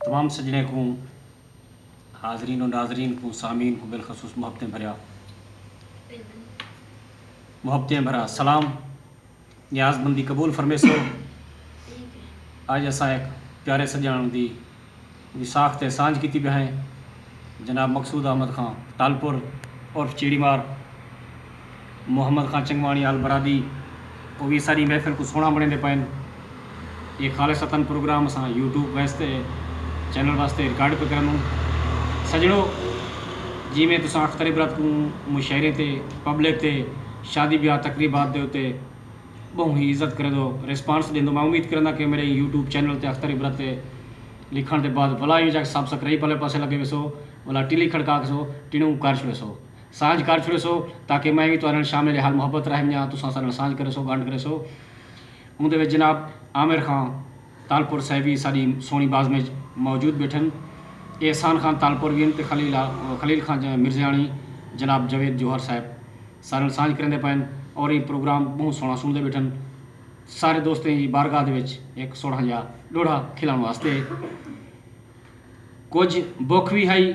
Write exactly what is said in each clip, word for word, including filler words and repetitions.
تمام سجݨیں کوں، حاضرین و ناظرین کوں، سامعین کوں بالخصوص محبتیں بھریا، محبتیں بھرا سلام۔ نیاز مندی قبول فرمیسو۔ اڄ اساں ہک پیارے سڄݨ دی وساخ تے سانجھ کیتی پئے ہیں۔ جناب مقصود احمد خان تالپور عرف چیڑی مار، محمد خان چنگواݨی آل برادی، او وی ساݙی محفل کوں سوہݨا بݨیندے پئن۔ اے خالصتاً پروگرام اساں یوٹیوب واسطے، چینل واسطے ریکارڈ پئے کرݨ۔ سڄݨو، جیویں تساں اختر عبرت کوں مشاعرے تے، پبلک تے، شادی بیاہ تقریبات دے اتے ٻہوں ہی عزت کریندو، ریسپانس ݙیندو۔ میں امید کریندا کہ میݙے یوٹیوب چینل تے اختر عبرت تے لکھݨ دے بعد ولا ایویں جا کے سبسکرائب والے پاسے لڳے ویسو، ولا ٹلی کھڑکا کے سو، ٹنوں کر چھوڑیسو، سانجھ کر چھوڑیسو، تاکہ میں وی تہاݙے نال شامل حال محبت رہ ونڄاں، تساں ساݙے نال سانجھ کریسو، ڳنڈھ کریسو۔ اوندے وچ جناب عامر خان تالپور صاحب وی ساݙی سوہݨی بازم وچ موجود ٻیٹھن۔ احسان خان تالپور وی ہن تے خلیل، خلیل خان مرزیاݨی، جناب جاوید جوہر صاحب ساݙے نال سانجھ کریندے پئن اور اے پروگرام ٻہوں سوہݨا سݨدے ٻیٹھن۔ سارے دوستیں دی بارگاہ دے وچ ہک سوہݨا جیہا ݙوہڑا کھلݨ واسطے۔ کجھ بکھ وی ہئی،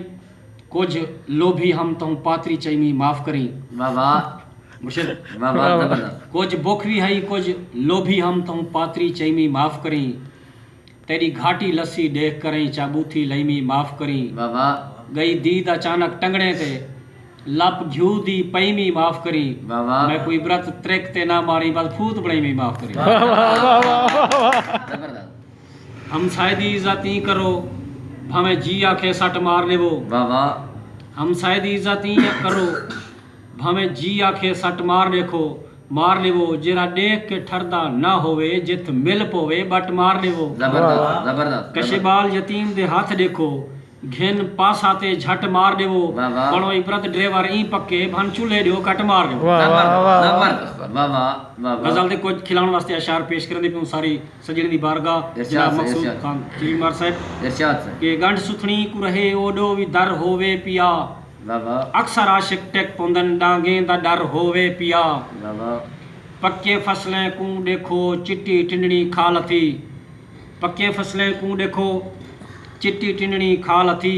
کجھ لوبھی ہم تہوں پاتری چئیمی معاف کریں۔ واہ واہ، مرشد۔ واہ واہ، زبردست۔ کجھ بکھ وی ہئی، کجھ لوبھی ہم تہوں پاتری چئیمی معاف کریں۔ تیݙی گھاٹی لسی ݙیکھ کریں چا ٻوتھی لئیمی معاف کریں۔ واہ واہ۔ ڳئی دید اچانک ٹنگڑیں تے لپ گھیو دی پئیمی معاف کریں۔ واہ واہ۔ میکوں عبرت تریک تے نہ ماریں بس پھوت بݨئیمی معاف کریں۔ واہ واہ واہ واہ۔ زبردست۔ ہمسائے دی عزت ایں کرو بھانویں جی آکھے سٹ مار ݙیوو۔ واہ واہ۔ ہمسائے دی عزت ایں کرو بھانویں جی آکھے سٹ مار ݙیکھو۔ مار ݙیوو، جیرھا ݙیکھ کے ٹھردا نہ ہووے، جتھ مل پووے ٻٹ مار ݙیوو۔ زبردست، زبردست۔ کشے ٻال یتیم دے ہتھ ݙیکھو، گھن پاسا تے جھٹ مار ݙیوو۔ واہ واہ۔ بݨو عبرت ڈرائیور ایں پکے، بھن چولھے ݙیو کٹ مار ݙیوو۔ واہ واہ، زبردست۔ واہ واہ، واہ واہ۔ غزل دے کجھ کھلاوݨ واسطے اشعار پیش کریندے پیوں ساری سڄݨیں دی بارگاہ۔ ارشاد جناب سئیں، مقصود ارشاد۔ خان چیڑی مار صاحب۔ ارشاد سئیں۔ کہ ڳنڈھ ستھݨی کوں رہے او ݙو وی در ہووے پیا۔ واہ واہ۔ اکثر عاشق ٹک پوندن ݙانگیں دا ݙر ہووے پیا۔ واہ واہ۔ پکیں فصلیں کوں ݙیکھو چٹی ٹنڈڑی کھا لتھی۔ پکیں فصلیں کوں ݙیکھو چٹی ٹنڈڑی کھا لتھی۔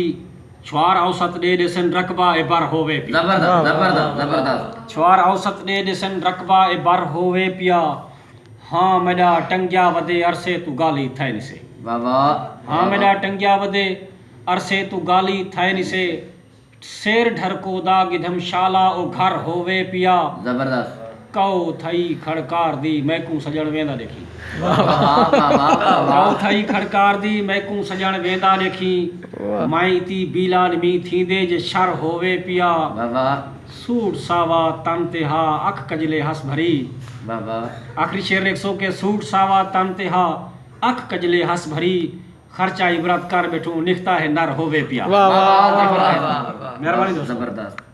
چھوار اوسط ݙے ݙیسن رقبہ اے بر ہووے پیا۔ زبردست، زبردست، زبردست۔ چھوار اوسط ݙے ݙیسن رقبہ اے بر ہووے پیا۔ ہاں میݙا ٹنگیا ودے عرصے توں ڳالھی تھئے نسے۔ واہ واہ۔ ہاں میݙا ٹنگیا ودے عرصے توں ڳالھی تھئے نسے۔ سیر ڈھرکو دا گدھم شالا او گھر ہووے پیا۔ زبردست۔ کئو تھئی کھڑکار دی میکوں سڄݨ ویندا ݙیکھیں۔ واہ واہ واہ واہ۔ کئو تھئی کھڑکار دی میکوں سڄݨ ویندا ݙیکھیں۔ میں اتی بیلا نمی تھیندے جے شر ہووے پیا۔ واہ واہ۔ سوٹ ساوا تن تے ہا اکھ کجلے ہس بھری۔ واہ واہ۔ آخری شعر ݙیکھسو کہ سوٹ ساوا تن تے ہا اکھ کجلے ہس بھری۔ خرچہ عبرت کر ٻیٹھوں نکھتا ہے نر ہووے پیا۔ واہ واہ واہ واہ۔ مہربانی دوستو۔ زبردست۔